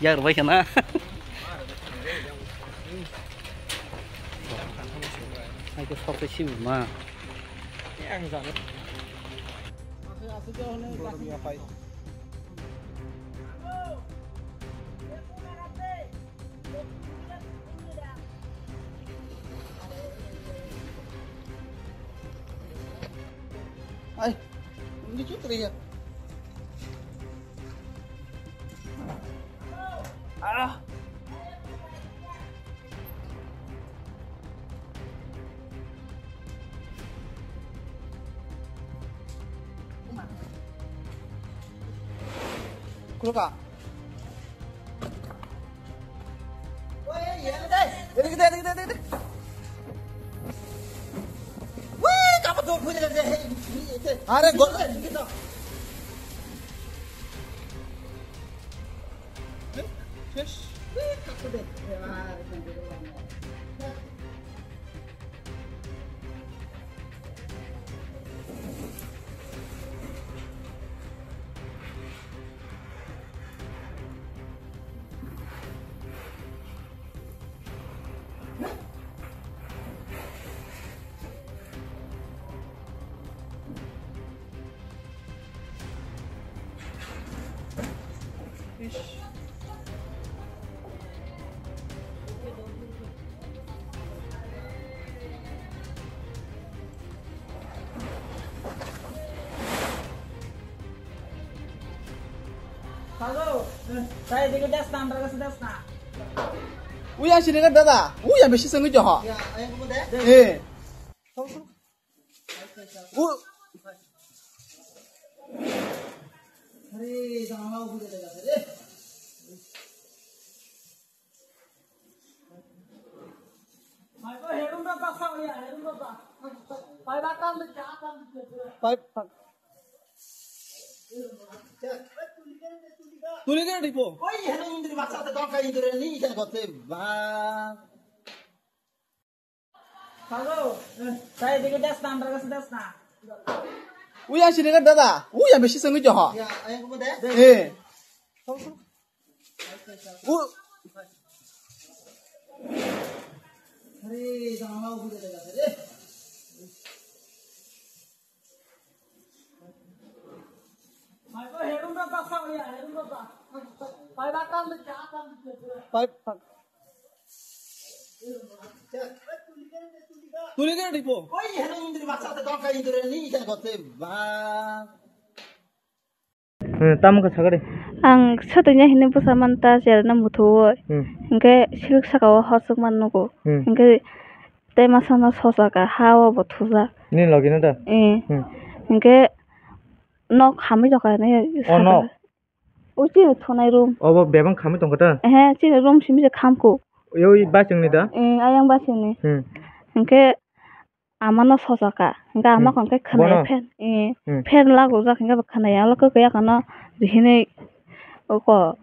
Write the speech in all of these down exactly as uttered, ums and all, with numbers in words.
Yak rwbai khana. Hai khe sok tei simi ma. Ai, ini cukup ya. Ah. Kulo ka? Are gol. Uya sini kan dada, uya besi sengwi joho. Eh. U- Pai, pa- Tuli kena dipo. Oi, heno indri baksa te dongka indri ni ikan kote ba. Uya sini kan dada. Uya besi sengwi joho. Eh. U- Pai, pa- Tuli kena dipo. Oi, heno indri baksa te dongka indri ni ikan kote ba. Hmm, tamo khe sakari. Ang satwi hinwi bwsa manta cherno muthuwi. Hmm. Hinkhe silk saka o hochuk man nugo. Hmm. Hinkhe tei masa no sochaka ha o bo thujak. Ni logi no da? Eh. Hmm. Hinkhe nok hamwi tongkha hinwi o sakha. Nok? O chini thunai room. Obo bebang khamwi tongkha ta? Ehe, chini room simi se khamkhu. Yoi basingni da? Eh, ayang basingni. Hmm. Hinkhe ama no sochaka. Hinkhe ama hmm. Kon khe khwnai bono? Fan, eh, hmm. Fan lagujak hinkhe bo khwnai. Alo khe kaya kano rihinwi oko.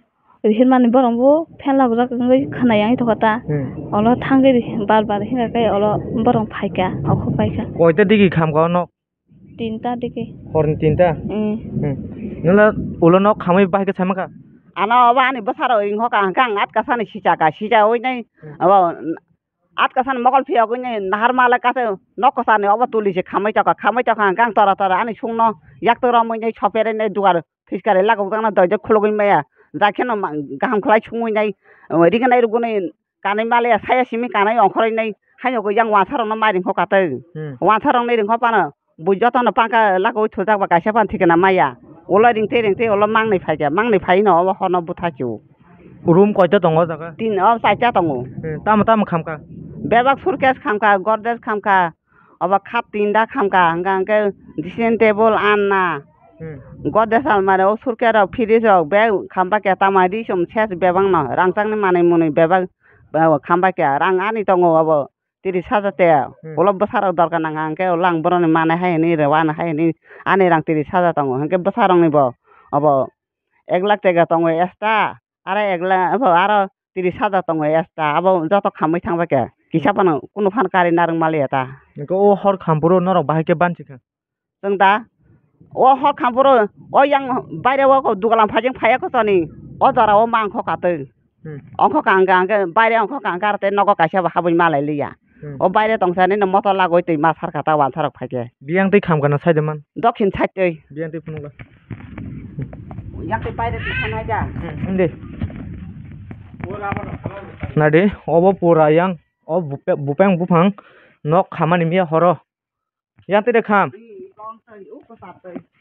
Rihinmani borong bo fan lagujak wngwi khwnai yang thokha ta. Hmm. Olo thangwi bar bar hinkhe olo borong phaikha, okhok paikha. Koita digi khamkha o nok? Tinta digi. Horni tinta? Mm. Hmm. Nula ulo nok khamwi bahai khe saimaka? Ano obo ani bwsarok wngkha hwnkhe ang atka sani sichaka, sichawi nai hmm. Obo atka sani mokol phiyogwi nai nahar male kate nok kwchani obo tuli se khamwi tokha, khamwi tokha hwnkhe ang tora tora ani sungno yakto romwi nai soperwi nai dugar phiskari lagok jakna doijo khulugwi maya. Jakheno ma-, kaham khlai sungwi nai, o, rignai rwgwi nai kanwi maliya, saya simi kanwi ongkhorwi nai, haino khe yang wansa rokno mai ringkho katwi. Hmm. Wansa rokni ringkho phano bui jotono pangka lagwi thujak ba kaisa phano thikna maya. Ulo ringtwi ringtwi ulo mangni phaikha, mangni phaino obo horno bwthachu. Room koita tongo o jaga? Tin, o chaita tongo. Hmm, tamo tamo khamkha? Bebak suitcase khamkha, Godrej khamkha. Obo khat tinta khamkha, hwnkha hwnkhe dressing table, anna, hmm. Godrej almari, o suitcase rok, fridge rok, bag khambaikha, tamo ri chum ses bebakno, rangchakni manwi mwnwi bebak, eh, khambaikha, rang ani tongo obo, tris hajar te, hmm. Ulo bwsarok dorkar nangkha, hwnkhe ulo ang borokni manwi hai hwnwi rw, ani hai hwnwi ani rang tris hajar tongo, hwnkhe bwsarokni bo obo ek lakh teka tongo extra. Aro ek lakh, abo aro tris hajar tongo extra, abo joto khamwi thangbaikha, kisa phano kunu phano kari narwk maliya ta. Hwnkhe o hor khampuro norok bahai khe banchikha? Chwng da? O hor kham phuru o yang baire o dugalam phajing phaiya kosoni. O jora o ma ongkho katwi. Hmm. Ongkho kang kang khe baire ongkho kang khe aro tei nogo kaisa bo habwi malai liya. Hmm. O baire tongsa nini motor lagoi twi ma sarkha ta wansarok phaikhe. Biyang twi khamkha na side man. Dokhin side twi. Biyang twi phunukla. Yang twi baire twi thanai da. Hmm, hindi. Nadi, obo pura yang, o bupe-, bupeng buphang nok khamani miya horo. Yang twi de kham.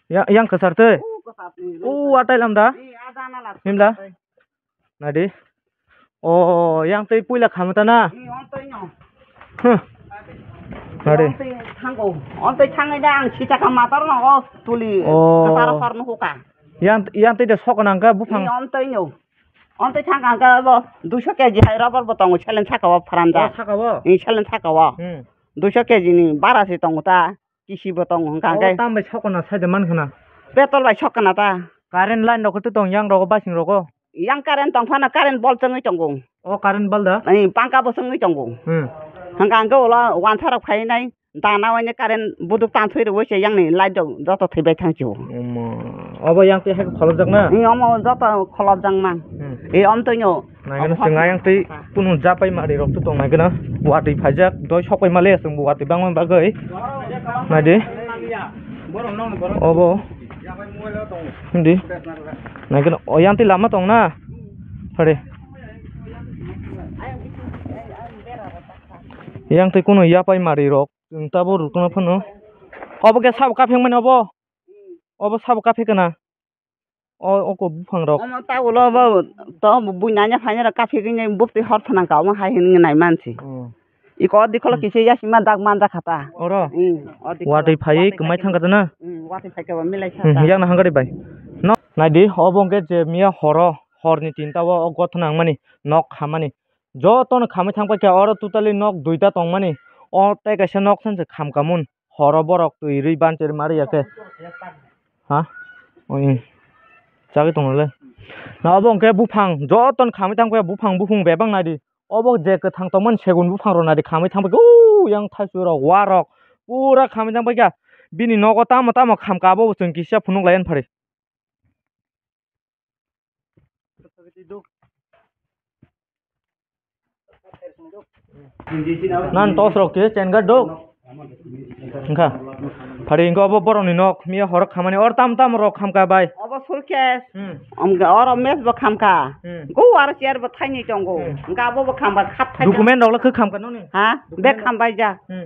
Yang, yang kwchar twi. U atai lam da. Himla. Nadi. O, yang twi puila khamata na. Huh. Nadi. Ontwi thango. Ontwi thangwi da ang sitaka matar no o tuli. O. Kwcharo horno huka. Yang, yang twi de sok nang ka buphang. Ontwi no. Ontwi thang ang ka bo duiso K G hai rubber bo tongo selen saka o pharanda. O saka o? Selen saka o. Hmm. Duiso K G ni bara se tongo ta. Kisi bo tongo hwnkha hwnkhe. O tambai sokona side man khna. Petrol bai sokona ta. Current line rok tong yang rogo basing rogo. Yang current tong phano current bol chwngwi tongo. O current bol da? Ei pangka bo chwngwi tongo. Hmm. Hwnkha hwnkhe ulo wansa rok phainai dana waini current buduk tanswi rwui se yang ni light rok joto thwibai thang sio. Omo. Obo yang twi hai kholopjak na? Ei omo joto kholopjak mang. Hmm. Ei om twi no. Naikhe chwng ayang twi kunu japai mari rok tong naikhe na watwi phaijak doi sokpai male chwng bo watwi bangma bagwi naidi obo hindi naikhe o yang twi lama tong na phare yang twi kunu yapai mari rok chwng tabuk rwtongna phano obo khe sabo kapheng mani obo obo sabo kaphekna. O, o kok buphang rok. Omo ta ulo bo to buina nya phaina rok kaphik nya bupti hor phana ka omo hai hin nai mansi. Oh. Iko dikholo kisi yasima dag manja khata. Oro. Hmm, o dikholo. Watwi phai kwmai thang kata na. Hmm, watwi phai ka ba milai khata. Hmm, yang na hangari bai. No, naidi obo hwnkhe je miya horo, horni tinta o, o gotna nangmani, nok khamani. Jotono khamwi thang paikha oro totally nok duita tongmani. O tei kaisa nok sanse khamkamun. Horo borok twi rwi banchari ma rwya khe. Ha? Oi. Chagwi tongno le. Na obo hwnkhe buphang jotono khamwi thang paikha buphang buphung bebak naidi. Obo je kwthang tongmani segun buphang rok naidi khamwi thang paikha. Uu, yang thaichuk rok, wa rok pura khamwi thang paikha. Bini nogo tamo tamo khamka abo bo chwng kisa phunuk lai ani phari. Nan tos rok khe chain guard dok. Wngkha. Phari wngkha obo borok ni nok miya horo khamani or tam tam rok khamka bai. Obo suitcase. Hmm. Omga oro mess bo khamka. Hmm. Go aro chair bo thaini tongo. Hmm. Wngkha abo bo khamka khat thai. Document rok le khe khamka noni? Ha? Document bag rok? Khambai ja. Hmm.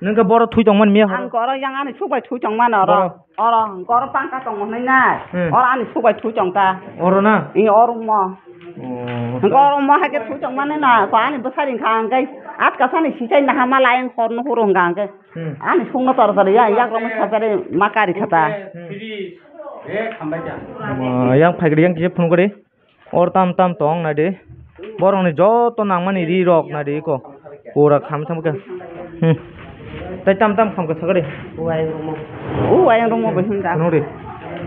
Nungkhe boro thui tongmani miya horo? Ang koro yang ani suk bai thui tongmani oro. Boro? Oro, ang koro pangka tongo hinwi nai. Hmm. Oro ani suk bai thui tong ta. Oro na? Ee, oro mo. Oh, ang koro mo hai khe thui tongmani na, ko ani bwsari wngkha ang khe atka sani sichai naha ma lai ang horno horo wngkha ang khe. Hmm. Ani sukno tor tor ya, yak rok ma sapere ma kari kha ta. Hmm. Oh, yang phaikri yang kisa phone kori. Or tam tam tong naidi. Borokni joto nangmani ri rok naidi eko. Pura kham thang khe. Hmm. Tei tam tam kham khe sakari. Uayang romo bo hinda. Nuri.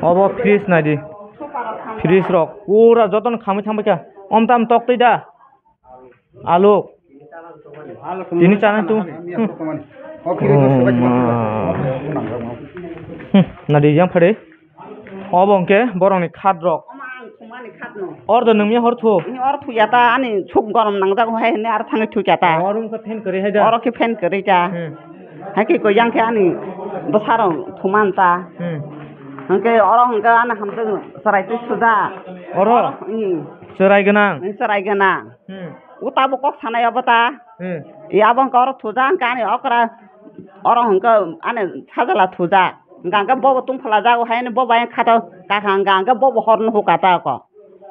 Obo fridge naidi. Fridge rok pura joto no khamwi thang khe. Om tam tok twi da. Alu. Tini chana tu. Hmm. Naidi yang phade. Obo hwnkhe borokni khat rok. Omo ang thumani khatno. Or do nungni hor thu. Ni or thuya ta ani suk gorom nangjago hai hwnwi aro thangwi thukya ta. Or wngkha fan kwrwi hai da. Oro khe fan kwrwi ta. Hmm. Hai khe ko yang khe ani bwsarok thuman ta. Hmm. Hwnkhe oro hwnkhe ani hamjwk chwrai twi suda. Oro? Hmm. Chwrai gwnang. Hmm, chwrai gwnang. Hmm. O tabuk kok sanai obo ta. Hmm. E abo hwnkhe oro thuja hwnkhe ani okra oro hwnkhe ani sajla thuja. Hwnkhe hwnkhe bobo tungphla jago hai ani bobo ayang khato kakha hwnkhe hwnkhe bobo horno huka ta ko.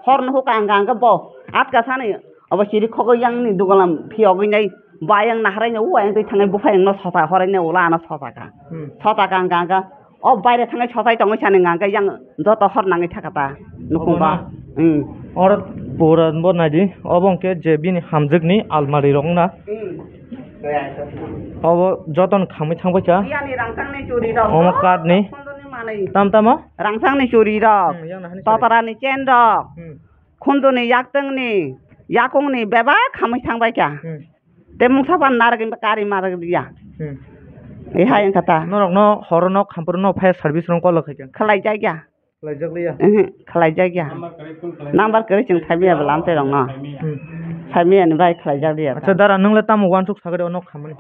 Horno huka hwnkhe hwnkhe bo atka sani obo chiri khogwi yang ni dugalam phiyogwi nai bo ayang nahrai no o ayang twi thangnai buphai no sota horai no ula ano sota ka. Hmm. Sota ka hwnkhe hwnkhe O baire thangwi sotai tongwi sani hwnkha hwnkhe yang joto hor nangwi thaka ta nukhung ba. Obo na? Hmm. Oro pura bo naidi. Obo hwnkhe je bini hamjwkni almari rok wngna. Hmm. Obo jotono khamwi thangbaikha. Biyani rangchakni churi rok. Omo kathni. Khunduni manwi. Tam tamo? Rangchakni churi rok. Hmm, yang nahani sari. Totarani chain rok. Hmm. Khunduni yaktwngni, yakungni bebak khamwi thangbaikha. Hmm. Tei mungsa phan narwgwi kari marwk ya. Hmm. Eh, hai wngkha ta. Norok no horo nok hampuru no fire service rok call khaikha. Khlai jak ya. Khlai jak liya. Mhm, khlai jak ya. Number kwrwi chwng saimaya bwlam tei rok no. Hmm. Saimaya ni bai khlai jak liya. Acha dara nwng le tamo uansuk sagri o nok khamani.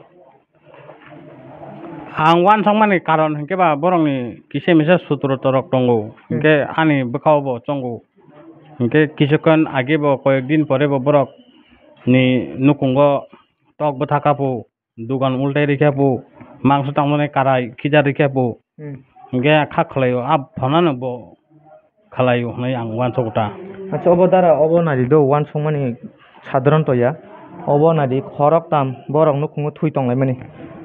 Ang uansukmani karon hinkhe ba borokni kisa misa sutro torok tongo. Hmm. Hinkhe ani bwkhao bo chongo. Hinkhe kisukon age bo koyek din pore bo borok ni nukungo tok bwtha kapu, dugan ultai rikha pu, mangso tangmani karai khijar rikha pu. Hmm. Hinkhe kha khlaio, a phonano bo khlaio hwnwi ang uansukgo ta. Acha, obo dara, obo nari do, uansukmani sadharon to ya. Obo nari khorok tam borok nukhungo thui tonglaimani.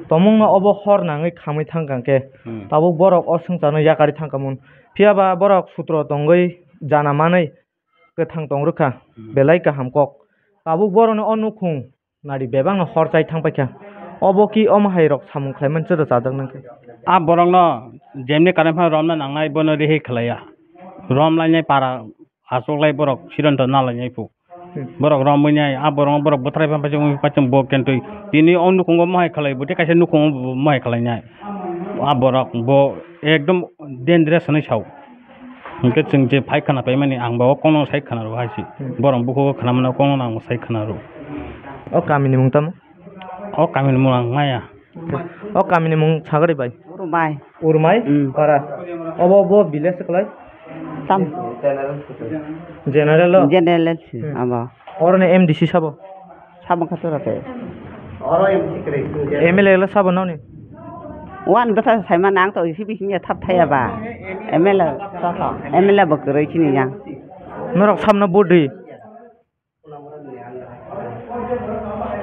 Tomungno obo hor nangwi khamwi thangkha khe, hmm, tabuk borok o swngcharno yakarwi thangkha mun. Phiya ba borok sutro tongwi jana manwi kwthang tong rwkha, hmm, belai kaham kok. Tabuk borokni o nukhung nari bebakno hor chai thang paikha. Obo ki omo hai rok samung khlaimani chwra chajak nang khe. A borokno jemni karon phano romna nangnai, bono rihai khlaiya. Romlainai para achuklai borok siddhanto nalainai phu. Hmm. Borok romwi nai, a borokno borok bwthrai phan paising wngwi paising bo kentwi. Tini o nukhungo mohai khlai, bo tei kaisa nukhungo bo mohai khlainai. A borok bo ekdom dangerous hwnwi sao. Hinkhe chwng je phai khwna paimani, ang bo o kokno sai khwna rw hai se. Hmm. Borok bukhugo khwna mano, kokno ang sai khwna rw. O kamini mung tamo? O kamini mung ang maya. O kamini mung sagari bai? Urmai. Urmai? Hmm. Para. Obo bo village se kwlai? Tam. General o? General se, hmm, abo. Oro ni M D C sabo? Sabo khatura khe. M L A le sabo noni? Wan bwtha saimano ang to isi bising ya thap thaya ba. M L A, M L A bo kwrwi chini yang. Norok sabno vote ri?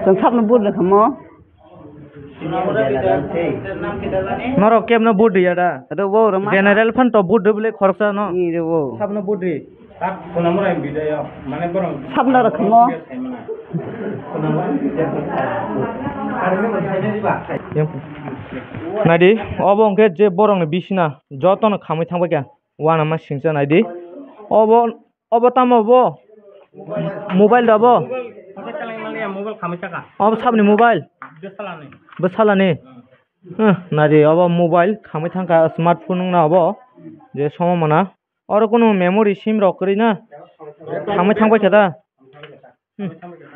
Chwng sabno vote ri khamo. Norok kebno vote ri ya da? Rw, rwma. General phan to vote ri bwle khoroksa no. Ni rw. Sabno vote ri. Sabno rwkhamo. Naidi, obo hwnkhe je borokni bisina jotono khamwi thangbaikha, uanama singcha naidi. Obo, obo tamo bo? Mobile da bo? Obo sabni mobile? Bwsalani. Naidi, obo mobile khamwi thangkha, smartphone wngna obo, je somo mana. Oro kunu memory sim rok kwrwi na? Thangwi thangbai khe da? Hmm.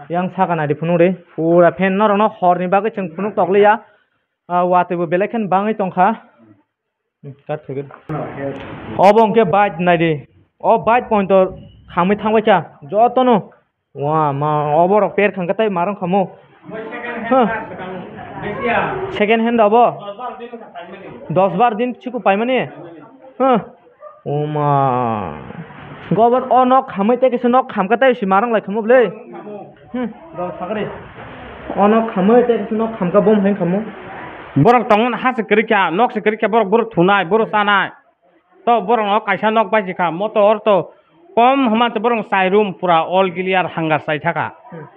Yang saka naidi phunuk ri. Pura fan norok no horni bagwi chwng phunuk tokliya. Ah, watwi bo belai khe bangwi tongkha. Hmm, kat thwgwi. Obo hwnkhe bike naidi. O bike pointer khamwi thangbai kha. Jotono. Wa ma, oborok per khangkha tei marwng khamo. Huh. Second hand abo? Dos bar din siku paimani? Huh. O ma. Gobor o nok khamwi tei kisa nok khamkha tei si marwng lai khamo bwle. Hmm. Dos sagri. O nok khamwi tei kisa nok khamkha bom hai khamo. Borok tongmani ha se kwrwi kha, nok se kwrwi kha, borok, borok thunai, borok chanai. To borok no kaisa nok bai si kha, motor to kom hwnma se borok chai room pura all clear hangar chai thaka. Hmm.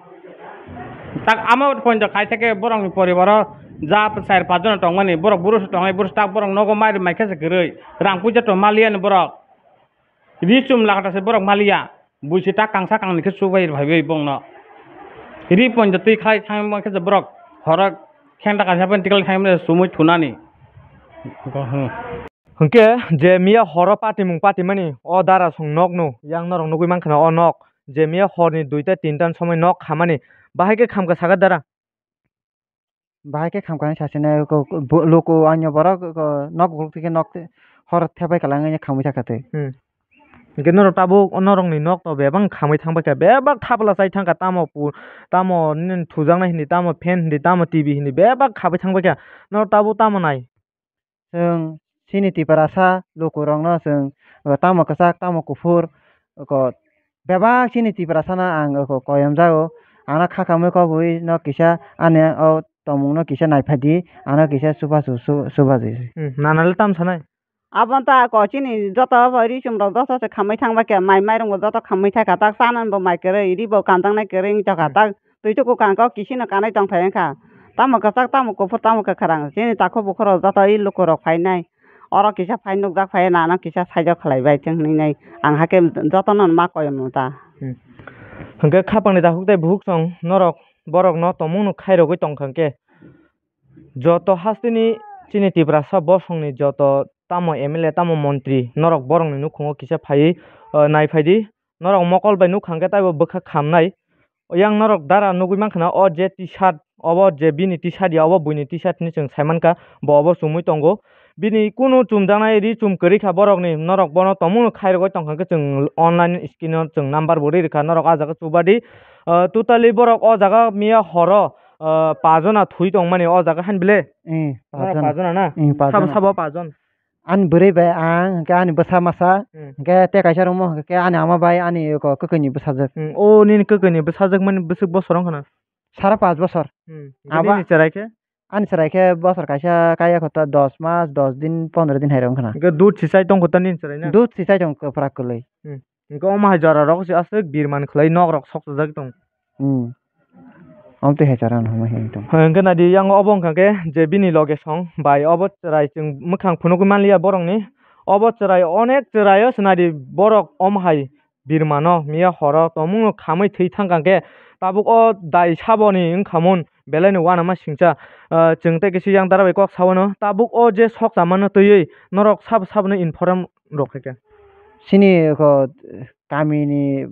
Tak amo point khai thake borok ni poribar o ja char pas jon tong mani, borok buru se tong ai, buru se tak borok nogo mai rw mai khe se kwrwi, rang puja to maliya ni borok, ri chum lakta se borok maliya, bui se tak kangsa kangni khe chubai phaibai bong no, ri point twi khai thang khe se borok horo khenta kaisa pen tikal thang mani sumui thunani. Hwnkhe je miya horo patimung patimani o dara song nokno yang norok nugwi mankha na o nok, je miya horni duita tinta ni somoi nok khamani, bahai khe khamkha sakha dara? Bahai khe khamkha hinwi sachinai, ko-, ko-, bo-, luku aino borok, ko-, nok bukhuk thwikhe nok hor thepai kwlangwi khamwi thangkha twi. Hmm. Hwnkhe norok tabuk norokni nok to bebak khamwi thangbai kha, bebak thapla chai thangkha, tamo pu-, tamo nini thujaknai hindi, tamo fan hindi, tamo T V hindi, bebak khabai thangbai kha, norok tabuk tamo nai? Chwng chini Tiprasa lukurokno chwng, o, tamo kwchak, tamo kuphur, oko bebak chini Tiprasano ang, oko, koyom jago. Ano kha kamwi kobwi no kisa ani o tongmungno kisa naiphai di, ano kisa chubachu, chu-, chubachu. Hmm, nana le tamo sanai? Abo ta ko chini joto bo ri chum rok joto se khamwi thang ba khe, mai mairung bo joto khamwi thai kha, tak chanani bo mai kwrwi, ri bo kanjaknai kwrwi wng tongkha, tak twi tuku kang kok kisino kanwi tongthai wngkha. Tamo kwchak, tamo kuphur, tamo kwkhwrang, chini takhuk bukhuk rok joto i luku rok phainai. Oro kisa phai nukjak phai nana kisa saijo khlai bai thung hinwi nai ang hakhe jotono ma koyom ta. Hmm. Hwnkhe khapangni takhuk tei bukhuk song norok borokno tongmungno khairogwi tongkha hwnkhe joto hasteni Chini Tiprasa bosongni joto tamo M L A, tamo montri, norok borokni nukhungo kisa phaiwi, o, nai phaidi. Norok mokol bai nukha hwnkhe taibo bwkha khamnai. Yang norok dara nugwi mankha na, o je T-shirt, obo je bini T-shirt ya, obo buini T-shirt hinwi chwng sai mankha, bo obo chumui tongo. Bini kunu chumjaknai ri chum kwrwi kha borokni, norok bono tongmungno khairogwi tongkha hwnkhe chwng online screen-o chwng number bo ri rwkha, norok ah jaga chubadi. Ah, totally borok o jaga miya horo, ah, pajona thwi tongmani o jaga hain bile? Eh, Norok pajona. Pajona na? Eh, pajona. Sabo sabo pajon. Ani bwrwi bai ang, hwnkhe ani bwsa masa, Hmm. hwnkhe tei kaisa rwngmo hwnkhe ani ama bai ani eko kwkhwini bwsajwk. Hmm, o nini kwkhwini bwsajwk mani bwswk bosor wngkha na? Sara panch bosor. Hmm, hwnkhe Aba- nini chwrai khe? Ani chwrai khe bosor kaisa kaya kho ta dos mas, dos din, pondro din hai rw wngkha na. Hwnkhe dud si chai tong kho ta nini chwrai na? Dud si chai tong kwprak kwlwi. Hmm. Hwnkhe omo hai jora rok se aswk birman khlai nok rok sok chajak tong. Hmm. Omo twi hai chara no hwnwi tong. Hwnkhe nadi yang obo wngkha khe je bini loge song bai obo chwrai chwng mwkhang phunugwi manliya borokni. Obo chwrai onek chwraio se nadi borok omo hai birmano miya horo tongmungno khamwi thwi thangkha khe tabuk o dai saboni wngkhamun belaino uanama singcha. Ah, chwng tei kisi yang dara bai kok sawano tabuk o je sok chamano twiwi norok sabo saboni inform rok khaikha. Chini ko kamini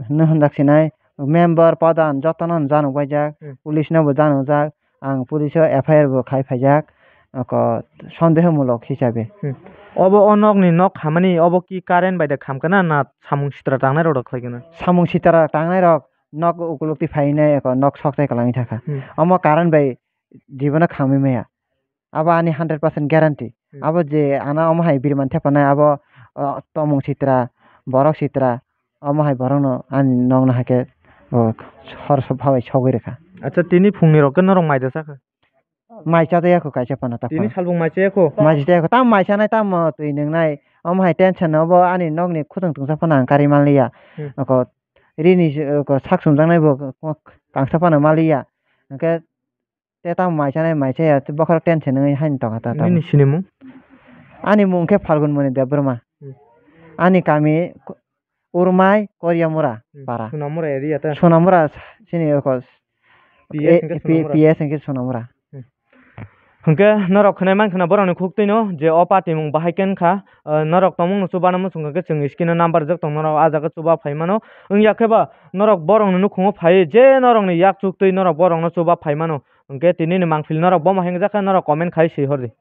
hwnwi hwnjak sinai member pradhan jotono janok baijak, Hmm. Police no bo janokjak, ang police o F I R bo khai phaijak, ko sondeho mulok hisabe. Hmm. Obo o nokni nok khamani obo ki current bai da khamkana na samung sitra tangnai rok da khlaikana? Samung sitra tangnai rok nok ukuluk twi phainai ko nok sok tai kwlangwi thangkha. Hmm. Omo current bai jibono khamwi maya. Abo ani hundred percent guarantee. Hmm. Abo je ano omo hai biriman thepanai abo, o, tomung sitra, borok sitra, omo hai borokno ani nokno hai khe, o, hor so-, phabai sogwi rwkha. Acha, tini phungni rok khe norok mai da chakha? Mai cha tei yakho kaisa phano ta Tini phano. Salbung mai cha yakho? Mai cha yakho, tamo mai chanai, tamo twi nwngnai, omo hai tension no bo ani nokni khutang tungsa phano ang karwi manliya. Hmm. Oko rini, oko sak sumjaknai bo kangsa phano maliya. Hwnkhe Tei tamo mai chanai mai chaya, tei bokhorok tension wngwi haino tongkha ta tamo. Nini sinimung? Ani mung khe Phalgunmoni Debbarma. Hmm. Ani kami Ko-, Urmai Koriamura Hmm. para. Sonamura area ta? Sonamura chini eko P S E, hwnkhe P-, Sonamura. P S hwnkhe Sonamura. Hmm. Hwnkhe norok khwnai mankha na borokni khuk twino je o party mung bahai khe wngkha, ah, norok tongmungno chubana muchung khe chwng screen o number rijak tong norok ah jaga chuba phai mano. Wngya khe ba norok borokni nukhungo phaiwi je norokni yak chuk twi norok borokno chuba phai mano. Hwnkhe tini ni mangpili norok bomo hwngjak khe norok comment khai swi hor di.